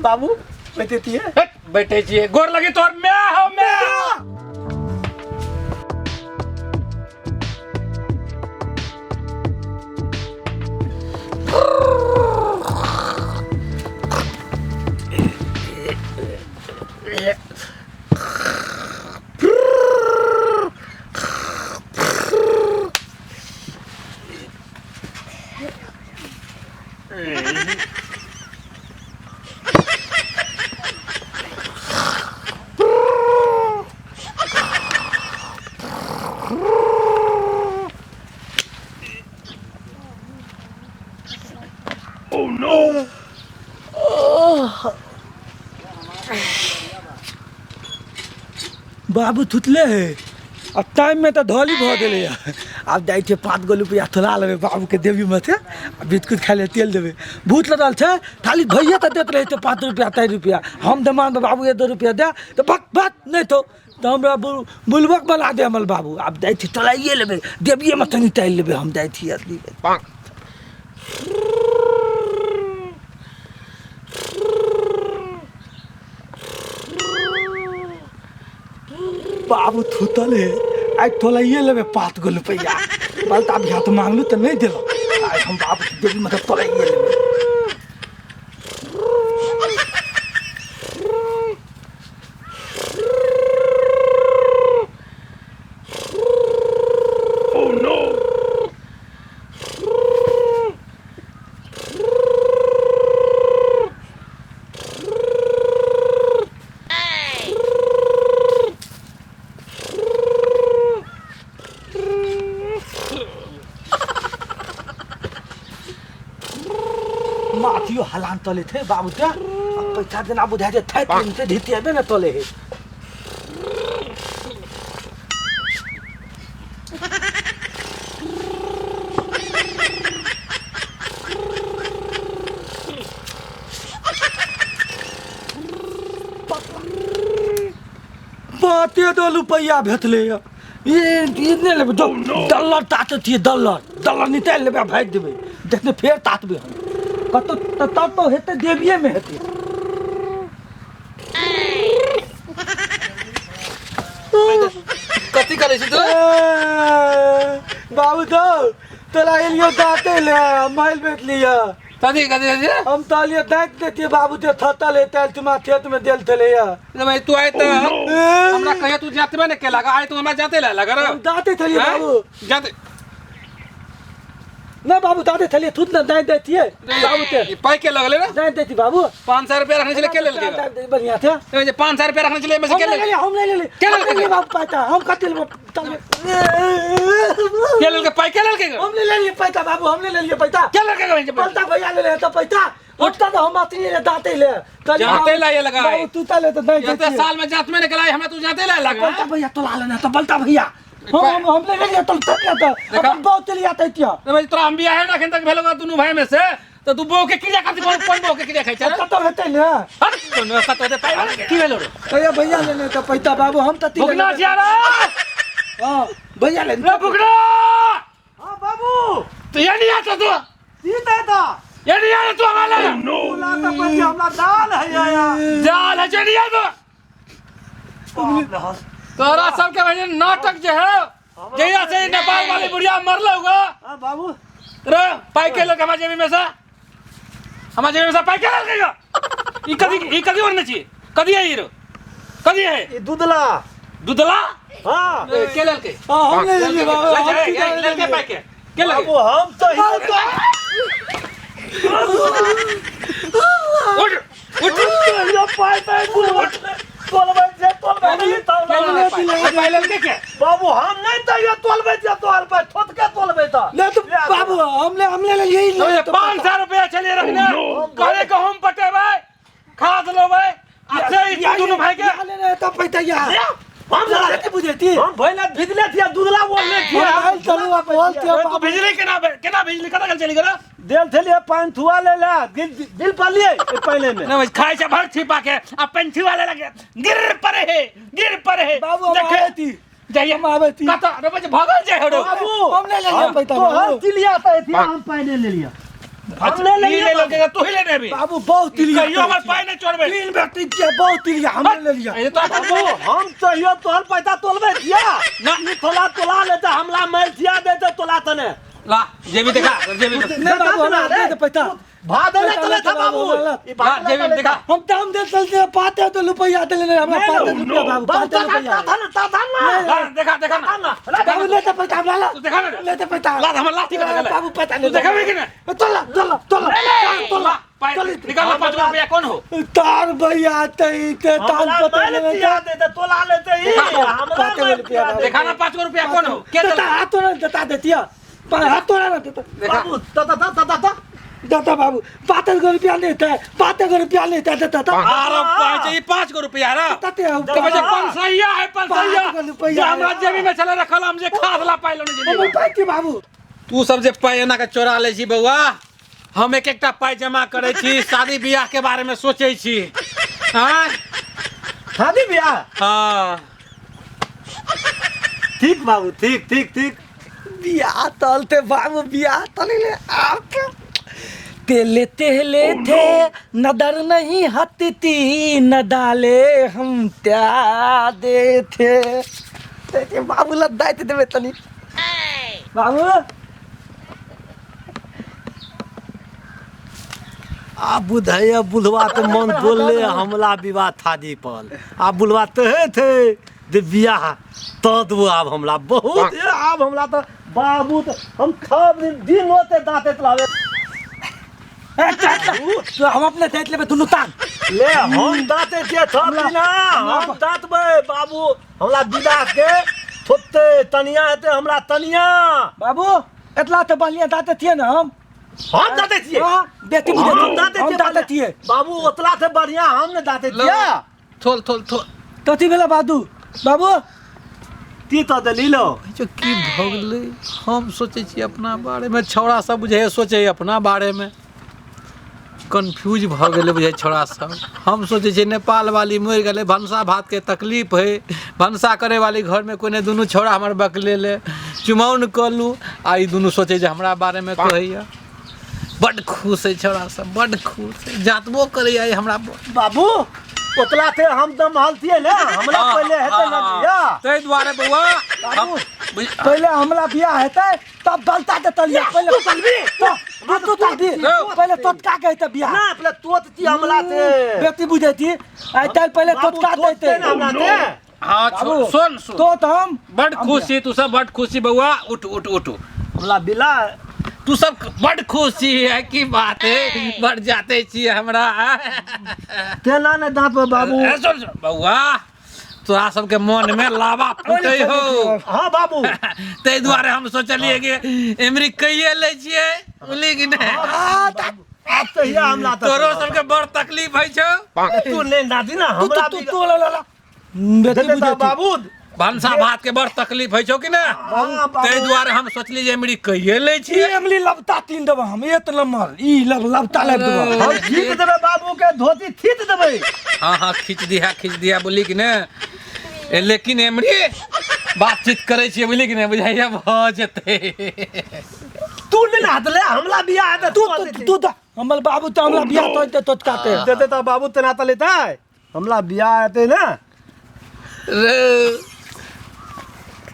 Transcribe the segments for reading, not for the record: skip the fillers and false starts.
बाबू बैठे हट, बैठे छियै गोर लगी तोहर my हो my. बाबू थुतले है आ टाइम में तो धोली भऽ गेलै आब जाइ छियै 5 गो रुपैआ थोड़ा लेबै बाबूके देवी में से आ बिस्कुट खाइ लए तेल देबै। भूत लगल छै खाली भैया तऽ दैत रहै छै 5 रुपैआ 3 रुपैआ, हम दमान बाबू 1-2 रुपैआ दे तऽ भक भक नहि तो तऽ हमरा बुलबक बना दे हमर बाबू। आब जाइ छी तोलाइए लेबै, देविएमे तनि तालि लेबै, हम जाइ छी असली। बाबू थूतल है आइ तोलाइए लेबै 5 गो रुपैआ। बलता भैया तऽ मांगलू तऽ नहि देलक, आइ हम बाबू देवी मतलब तोलाइए लेबै। माथियो हलान तले थे बाबू ते पैसा देना बुझा जे थाक से धितिएबे ने तले है। बाते दो रुपैआ भेटलै ये ई नहि लेबै, डॉलर ताकत छियै, डॉलर डॉलर निकालि लेबै आ भागि देबै, देखने फेर ताकबै हम कतौ तऽ तब तो हेतै देविएमे हेतै। कथी करै छी तू? बाबू तो तोरा एलियो दाँते ले माइल बैठ लिया। कथी कथी कथी? हम तो एलियो दाँत देतियै बाबू ते थतल हे तेल तुमा खेत में देल थले या। रे भाई तू आए त हमरा कहिया तू जातबे ने केला आए तू हमरा जाते ले लगा हम दाँते थलिए बाबू। जाते ना बाबू दाँते थलिए थुत ना दाँत देतियै बाबू ते। ई पाई के लगले ना? दाँत देती बाबू। 500 रुपया रखने छले के लेलके? बढ़िया थे। ए जे 500 रुपया रखने छले में से के लेलके? हम नहीं लेले, के लेलके? हम नहीं बाबू पैसा, हम कते लेबै? के लेलके पाई के लेलके? हम नहीं लेलिए पैसा बाबू, हम नहीं लेलिए पैसा। के लेलके? बलता भैया ले ले तो पैसा। उठता तो हम आती नहीं दाते ले। जाते ला ये लगा। बाबू तू ता ले तो दाँत देती। इतने साल में जात में निकला हमरा तू जाते ला लगा। बलता भैया तो ला लेना तो बलता भैया। हम ले लेलिए तो तक तो अपन बहुत चली आते तिया। रे भाई तोरा हम बियाह ना अखन तक भेलो दुनू भाई में से तो तू बहू के क्रिया खातिर कोन कोन बहू के क्रिया खाइ छै? कतौ हेतै ने। हट दोनों कतौ हेतै पाई की भेलो रे? भैया भैया लेने तो पैसा बाबू हम त भुगना छिया रे। हां भैया ले रे भुगना। हां बाबू तो ये नहीं आता तू सीता ता ये नहीं आता तू हमारा बोला त पैसा हमरा दाल है या दाल है नहीं आता तोरा सबके भाई नाटक जे है जहिया से नेपाल वाली बुढ़िया मरल होगा। हां बाबू रे पाई के लोग हमारे जेबी में से, हमारे जेबी में से पाई के लगे ई कदी ई कदी ओरने छी कदी है ई रो कदी है ई दूधला दूधला। हां के ललके? हां हम ले लेलिए बाबू, हम की ललके पाई के लगे? बाबू हम तो उठ उठ यो पाई पाई तोलबै जे तोलबै नहीं पाई ललके के बाबू हम नहीं त यो तोलबै जे तोलबै थोत के तोलबै त नहीं तो बाबू हमले ले यही ले 500 रुपया चलिए रखने कहले के हम पटेबै खाद लेबै आ से ई दुनू भाई के ले ले त पैसा या हम नहीं बुझेती हम भैला भिजले थिया दूधला बोलले थिया हम चलू आप बोलते तू भिजली केना केना भिजली कता गेल चली गेल देल थेलिए पान थुआ ले ला दिल पालिए पहले में ना खाई छै भर छिपा के आ पंछी वाले लगे गिर परे है गिर परे है बाबू हम आवे थी जाइए हम आवे थी कता रे बजे भगल जाय हो बाबू हम ले ले पैसा तो हर चिलिया त थी हम पानी ले लिया। हम ले ई लेलियै ले लेलकै तू ही लेने हेबी। बाबू बहुत तिलिया कहियो हमर पाइ नहि चोरबै। तीन बेर तिलिया बहुत तिलिया हम ले लिया। ए तो बाबू हम चाहियो तोहर पैसा तोलबे थिया ना। ई थोला तोला लेते हमला मार थिया देते तोला तने। ला जेबी देखा जेबी नहीं बाबू हमरा दे दे पैसा। भादे ले तले था बाबू। ई ला भादे जेबी में देखा। हम दाम दे चलते पाते तो रुपया दे लेने हमरा पाते रुपया बाबू पाते रुपया। था ना था ना। ला देखा देखा ना। बाबू लेते पैसा हमरा ला। तू देखा ना। लेते पैसा। ला हमर लाठी कर बाबू पैसा तू देखाबे कि ना? तोला तोला तोला तोला पाइ निकाल ला 5 रुपया कौन हो? तार भैया तई के तान हमरा पता मार नहीं थिया देते तोला लेते ई हमरा पाते मार रुपया थिया बाबू। देखा ना 5 रुपया कौन हो? के देता हाथ तोड़ा देता देतिया पर हाथ तोड़ा ना देता। देखा। बाबू ता ता ता ता ता देता बाबू पाते गो रुपया लेता है पाते गो रुपया लेता देता था अरे पाँच ई 5 गो रुपया रा तते हम तो बजे 500 है 500 पाँच गो रुपया जे हमरा जेबी में छले रखल हम जे खा ला पाइ लेने जेबी हम पाइ के बाबू। तू सब जे पाइ एना के चोरा लै छी बौआ, हम एक एकटा पाइ जमा करै छी, शादी बियाह के बारे में सोचै छी। हाँ शादी बियाह? हाँ ठीक बाबू ठीक ठीक ठीक। बियाह तलते बाबू बियाह तले ले आप तेले तेले थे नदर नहीं हटती न डाले हम त्या दे थे। ते बाबू ला दाइत देबे तनी बाबू। आ बुधैया बुढ़वा तो मन बोलले हमला विवाह थादी पल आ बुढ़वा तहे थे जे बियाह तो दू आब हमला बहुत आब हमला तो बाबू तो हम सब दिन दिन होते दांते तलावे। तो हम अपने दाइत लेबे दुनू तान ले हम दांते के सब दिना हम दांतबे बाबू हमला विवाह के थोते तनिया हेते हमरा तनिया। बाबू एतला तो बढ़िया दांते थिए ना हम। हम दांते छियै। हाँ, बेटी बुझे हम दांते हम छियै दांते छियै। बाबू ओतला से बढ़िया हम ने दांते छियै। थोल थोल थोल कथी भेला बाबू? बाबू की तो देली लो जो की भऽ गेलै। हम सोचै छी अपना बारे में, छौड़ा सब बुझै सोचै अपना बारे में, कन्फ्यूज भऽ गेलै बुझै छौड़ा सब। हम सोचै छियै नेपाल वाली मरि गेलै, भनसा भात के तकलीफ है, भनसा करे वाली घर में कोइ नहि, दुनू छौड़ा हमर बकलेले चुमाउन कऽ लू आ ई दुनू सोचै जे हमरा बारे में कहैया। बड्ड खुश है छौड़ा सब, बड्ड खुश है, जातबो करैया हमरा। बाबू ओतला थे हम दम हलतियै ने हमरा पहिले हेतै ना बियाह। ताहि दुआरे बौआ पहिले हमरा बियाह हेतै तब बलता के तलिया पहिले तू तलबी? तू तलबी पहिले तोतका के हेतै बियाह ना पहिले तोत छी हमला से बेटी बुझै छी आइ काल्हि पहिले तोतका देतै हमरा से। हाँ सुन सुन तोत हम बड्ड खुश छी तू सब, बड्ड खुश छी बौआ। उठ उठ उठ हमला बिला तू सब बड्ड खुश छी है की बात है, बड़ जाते छी हमरा तेना ने दांत पर बाबू। सुन सुन बौआ तोरा सबके मन में लावा फूटे हो। हाँ बाबू ताहि दुआरे हम सोचलिए कि एमरी कहिए लै छियै बुझली कि नहि। आब तो हिया हमला तोरो सबके बड़ तकलीफ होइ छौ। तू ले दादी ना हमरा तू तू ला ला बेटी बुझे बाबू भनसा भात के बड़ तकलीफ होइ छौ कि ना, ताहि दुआरे हम सोचली जे एमरी कहिए लै छी। एमरी लबता तीन देब हम एक नंबर ई लब लबता लाबि देब हम खींच देबै बाबू के धोती खींच देबै। हाँ हाँ खींच दिया बोली कि ने। लेकिन एमरी बातचीत करै छियै बुझली कि ने, बुझाइया भऽ जेतै। तू ने हाथ ले हमला बियाह हेतै तू तू तू हमर बाबू तऽ हमरा बियाह तो तोतकाते देते तऽ बाबू तेना तऽ लेतै हमला बियाह हेतै ना।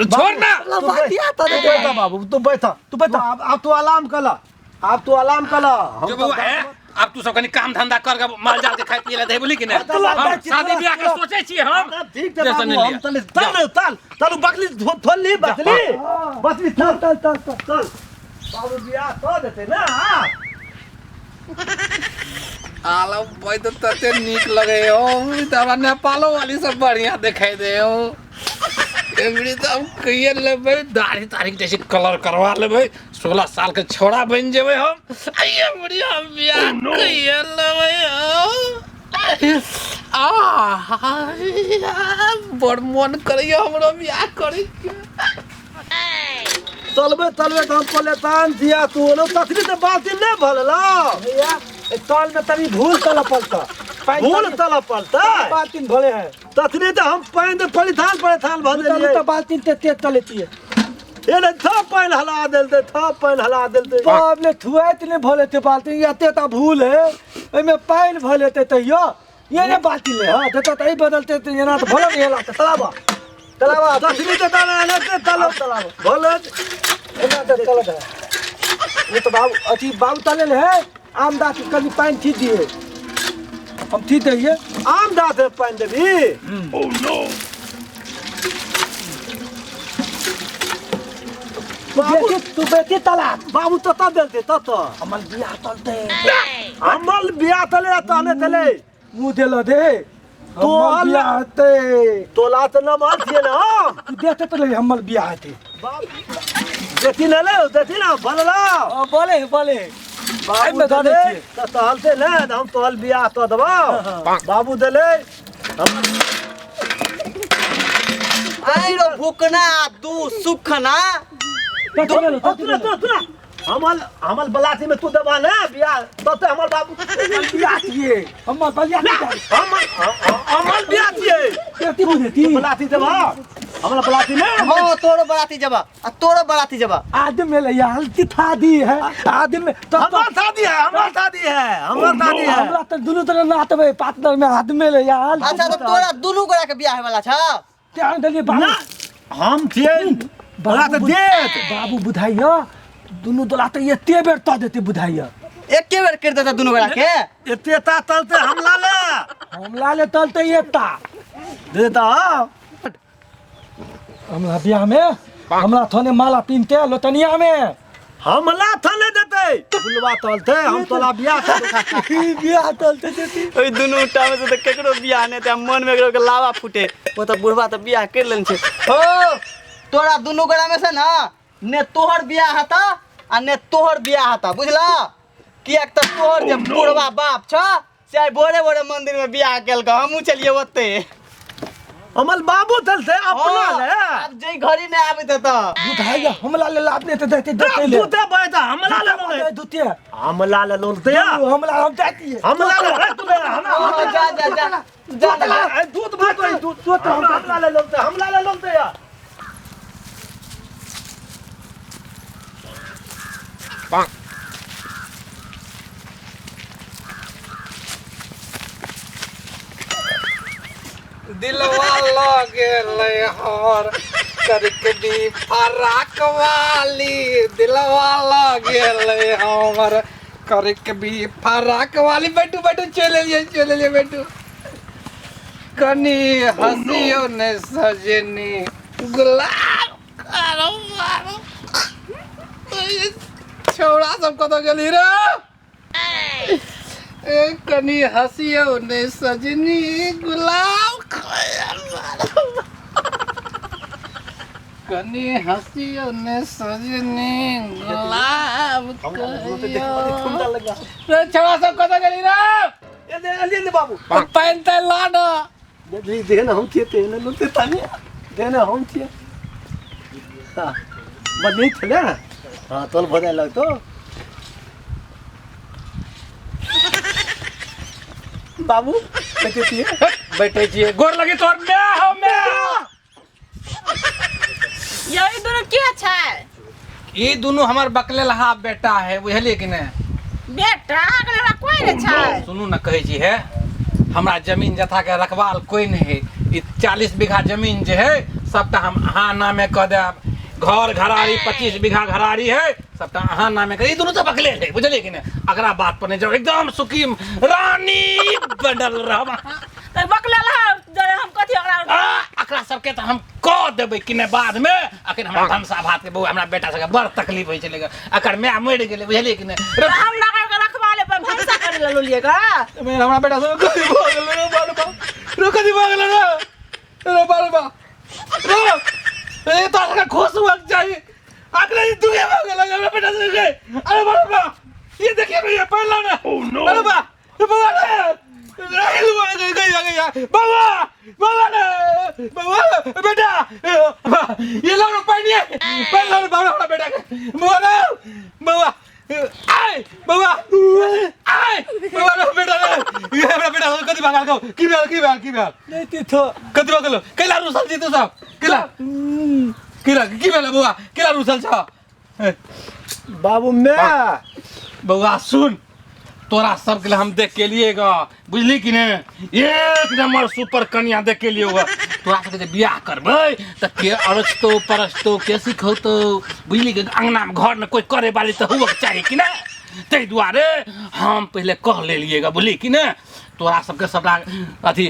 छोड़ ना तू बैठ बाबू तू बैठ तू बैठ। अब तू आराम कर ला, अब तू आराम कर ला। जो बउआ है अब तू सब कनी काम धंधा कर के माल जाल के खाए पिए ला दे बोली कि ने। हम शादी ब्याह के सोचै छी हम। ठीक छै बाबू हम तले चल चल चल बकली थोली बकली बकली चल चल चल चल चल बाबू बियाह तो देते ना। आलम भाई तो तते नीक लगे हो, हमरा नेपालो वाली सब बढ़िया दिखाई दे हो। एमरी तो हम कहिए लेबै दाढ़ी ताढ़ी जैसे कलर करवा लेबै, 16 साल के छोड़ा बन जेबै हम। एमरी हम बियाह कहिए लेबै हम। आ बड़ मन करैया हमरो बियाह करे के। तलबे तलबे तो हम पलेतान दिया तू ओलो तखनी तो बाती नहीं भलला भैया। तल में तनी भूल तल पलता, भूल तल पलता बाल्टीन भले है तखनी तो हम पानी दे पलिथान पलिथान भर देलिए तो बाल्टीन ते तेज तलेती है। एने थप पानि हला देलते, थप पानि हला देलते। बाप ले थुआइत नहि भऽ लेते बाल्टी, एते टा भूल है ओहिमे पानि भऽ लेते तैयो ये ने बाल्टी ले। हाँ देता तऽ एहि बदलते तऽ एना तऽ भलो नहि हेला। तलाबा तलाबा तखनी तऽ ताला एने ते तलो तलाबा भले एना तऽ चलत है। ओ तऽ बाबू अथी बाबू तले ले है आम दा के कनि पानि थी दिए, हम थी दैये। आम दा दे पानि देबी। तू बेटी, तू बेटी तला। बाबू तत देलते तत हमर बियाह तलते। हमर बियाह तले तहने तले मुँह देल दे तो हमर बियाह हेतै। तोला तऽ नमहर छियै ने हम। तू देखते तऽ रही हमर बियाह हेतै। देखी ने ले, देखी ने बोलला। हाँ, बोले बोले बाबू एहिमे दऽ दै देले छियै। तऽ तहलते ने तऽ हम तोहल बियाह तऽ देबौ। बाबू देले आइरो भुकना दू सुखना। तुरा तुरा तुरा हमर हमर बलाती में तू देबा ने बियाह तते हमर बाबू बियाह छियै हमर बियाह। हमर हमर बियाह छियै। बेटी बुझेती बलाती देबा हमरा बलाती ने। हो तोरो बराती जबा आ तोरो बराती जबा। आदमी ले यार की थादी है आदमी तो हमर शादी है, हमर शादी है, हमर शादी है। हमरा तऽ दुनू तरह नातबै पार्टनर में आदमी ले यार। अच्छा तो तोरा दुनू गोरा के बियाह होय वाला छ। ध्यान देलियै बाबू। ना हम छियै बला तऽ देत। बाबू बुझाइया दुनू दोला तऽ एते बेर तऽ देते बुझाइया। एके बेर कर देता दुनू गोरा के। एते ता तलते हमला ले। हमला ले तलते एकटा देता। हमरा बियाह में हमरा थोने माला पीनते लोटनिया में हमला थले देते बुलवा तलते हम तोला बियाह ई बियाह तलते देती। ओइ दुनू टा में से तऽ केकरो बियाह नहि हेतै, मन में एकरो के लावा फूटे। ओ तऽ बुढ़वा तऽ बियाह कर लेने छै। ओ तोरा दुनू गोरा में से ना ने तोहर बियाह हेता आ ने तोहर बियाह हेता, बुझला? किएक तऽ तोहर जे बुढ़वा बाप छ से आइ भोरे भोरे मंदिर में बियाह केलकै, हमहूँ चलिए ओते। हमर बाबू तलते अपना ले। आब जे घड़ी नहि आबैत हेतऽ बुझाइया हमला ले अपने तऽ देते देते ले। दूते बैठा हमला ले लोले। दूते हमला ले लोलते हमला हम जाती हमला ले रे तू ले हमरा हाँ, जा जा जा जा जा। दूध भात दूध दूध हमला ले लोलते, हमला ले लोलते यार। दिलवा लगे हमर करकडी फराक वाली, दिलवा लगे हमर करकबी फराक वाली। बैठू बैठू, चलि एलियै चलि एलियै, बैठू। कनी हँसियौ ने सजनी गुलाब। छौड़ा सब कतऽ गेली रे? ए कनी हँसियौ ने सजनी गुलाब, कनी हँसियौ ने सजनी गुलाब। रे छौड़ा सब कतऽ गेली रे? ले बाबू पानि तानि ला न। दे ना हम थिए ते ने लोलते तानी दे ना हम थिए। हां बनी छले। हां तोल भजाय लगतो बाबू। बैठे थिए बैठे छियै। गोर लगी तोहर my हो my. यही दुनू के छै? ई दुनू हमर बकलेल हा बेटा है, बुझलियै कि नहि? बेटा अहाँके हमरा कोई नहि छै। सुनू ने कहै छी हे, हमरा जमीन जथा के रखवाल कोई नहीं है। ई 40 बीघा जमीन जे है सबटा हम अहाँ नामे कऽ देब। घर घरारी 25 बीघा घरारी है, सबटा अहाँ नामे कर। ई दुनू तऽ बकलेल है, बुझलियै कि नहि? अगरा बात पर नहि जाउ, एकदम सुखी रानी बनल रहब अहाँ। तऽ बकलेल हा जे हम कथी ओकरा एकरा सबके तऽ हम कऽ देबै कि नहि बाद में। अखन हमरा भनसा भात के बौआ हमरा बेटा सबके बड़ तकलीफ होइ छलै, एकर माय मरि गेलै, बुझलियै कि नहि? हम ना करके रखवा ले भनसा करे ले लोलिए का। हमरा बेटा सब कथी भऽ गेलै रे बाल बा, रे कथी भऽ गेलै रे रे बाल बा रे ए तोरा सबके खुश हुअके चाही। अखने ई दुए भऽ गेलै हमरा बेटा सबके। अरे बाल बा ये देखिए भैया पहला ना। अरे बा बाबा रे बाबा बाबा रे बाबा बेटा ये लो पानी है पहला बाबा हमरा बेटा के बाबा रे बाबा आय बाबा आय बाबा रे बेटा रे ये हमरा बेटा कथी भागल गो? की भेल की भेल की भेल? नहीं तीथो कथी भागल? कैला रुसल छी तू सब कैला? की की भेलै बौआ केला रुसल छ बाबू मैं बौआ सुन तोरा सबके लिए हम देख के लिए गा बुझली कि ने एक नंबर सुपर कन्या देख के लिए होगा तोरा सबके जे बियाह करबै तऽ के अरचतो परचतो के सिखौतो बुझली कि अंगना में घर में कोई करे वाली तऽ हुअके चाही कि ने ताहि दुआरे हम पहिले कह लेलिए गा बुझली कि ने तोरा सबके सबटा अथी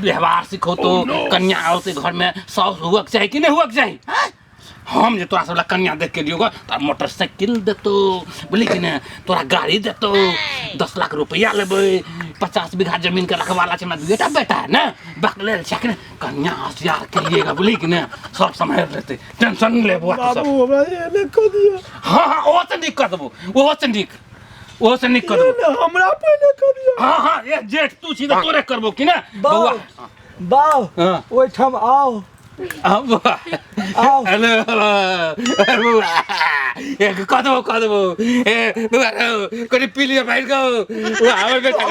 व्यवहार सिखौतो कन्या औते घर में साउस हुअके चाही कि नहि हुअके चाही आँय? हम जे तोरा सब ला कन्या देख के दियो तोरा मोटरसाइकिल देतो बुझली कि ने तोरा गाड़ी देतो 10 लाख रुपया लेबै 50 बीघा जमीन के रखवाला छै हमरा दुएटा बेटा है ने बकलेल छै कि ने कन्या होशियार के लिए बुझली कि ने सब सम्हारि लेतै टेंशन नहि ले बौआ तू सब बाबू हमरा एने कऽ दिअ हाँ हाँ ओहो से नीक कऽ देबो ओहो से नीक ओहो से नीक कऽ देबो हमरा पहिने कऽ दिअ हाँ हाँ ए जेठ तू छी तऽ तोरे करबो कि ने बौआ बाउ हाँ। ओहिठाम आउ हाँ, बौआ आउ हेलो हेलो बौआ ए कऽ देबो कऽ देबो ए बौआ रौ कनि पी लिअ भाइ गौ बौआ हमर बेटा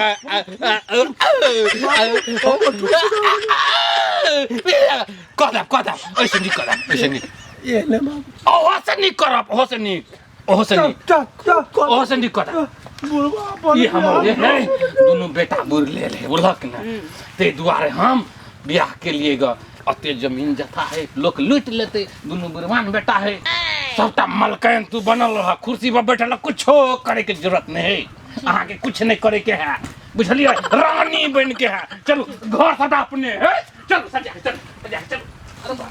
कऽ देब कऽ देब ओहिसँ नीक कऽ देब ओहिसँ नीक एने बाबू ओहोसँ नीक करब ओहोसँ नीक ओहोसँ नीक टक टक कऽ ओहोसँ नीक कऽ देब बुढ़वा बन ई हमर जे है दुनू बेटा बुढ़ लेल है बुझलक ने ताहि दुआरे हम बियाह के लिए ग अते जमीन जथा है लोक लूटि लेतै दुनू बुढ़वान बेटा है सबटा मलकैन तू बनल रह कुर्सी पर बैठल रह कुछो करे के जरूरत नहीं है अहाँके कुछ नहीं करे के है बुझलियै रानी बन के है चलू घर सदा अपने है चलू सजा के चलू सजा के चलू अरे बा।